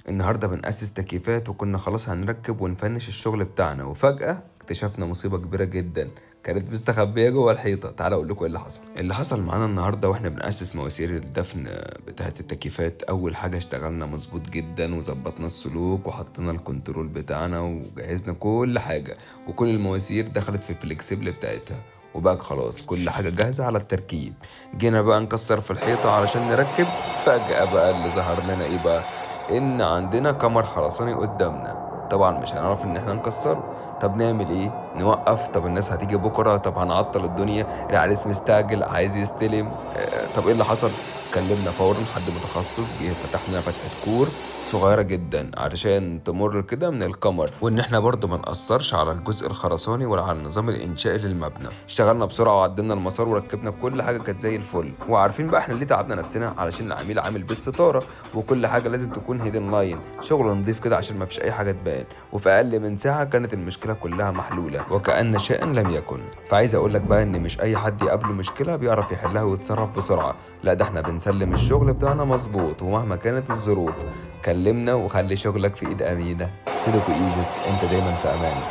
النهارده بنأسس تكييفات، وكنا خلاص هنركب ونفنش الشغل بتاعنا، وفجأة اكتشفنا مصيبة كبيرة جدا كانت مستخبية جوه الحيطة. تعالوا اقول لكم ايه اللي حصل. اللي حصل معانا النهارده واحنا بنأسس مواسير الدفن بتاعة التكييفات، اول حاجة اشتغلنا مظبوط جدا وظبطنا السلوك وحطينا ال control بتاعنا وجهزنا كل حاجة، وكل المواسير دخلت في ال flexible بتاعتها، وبقى خلاص كل حاجة جاهزة على التركيب. جينا بقى نكسر في الحيطة علشان نركب، فجأة بقى اللي ظهر لنا ايه بقى؟ ان عندنا كمر خرساني قدامنا. طبعا مش هنعرف ان احنا نكسره، طب نعمل ايه؟ نوقف؟ طب الناس هتيجي بكره، طب هنعطل الدنيا، العريس مستعجل عايز يستلم. طب ايه اللي حصل؟ كلمنا فورا حد متخصص، جه فتح لنا فتحه كور صغيرة جدا علشان تمر كده من الكمر، وان احنا برضو ما نقصرش على الجزء الخرساني ولا على النظام الانشائي للمبنى. اشتغلنا بسرعة وعدلنا المسار وركبنا كل حاجة، كانت زي الفل. وعارفين بقى احنا ليه تعبنا نفسنا؟ علشان العميل عامل بيت ستارة، وكل حاجة لازم تكون hidden line، شغل نظيف كده عشان ما فيش اي حاجة تبان. وفي اقل من ساعة كانت المشكلة كلها محلولة وكأن شيئا لم يكن. فعايز اقول لك بقى ان مش اي حد يقابله مشكلة بيعرف يحلها ويتصرف بسرعة، لا ده احنا بنسلم الشغل بتاعنا مظبوط ومهما كانت الظروف. كلمنا وخلي شغلك في ايد امينه. سيليكو ايجيبت، انت دايما في امان.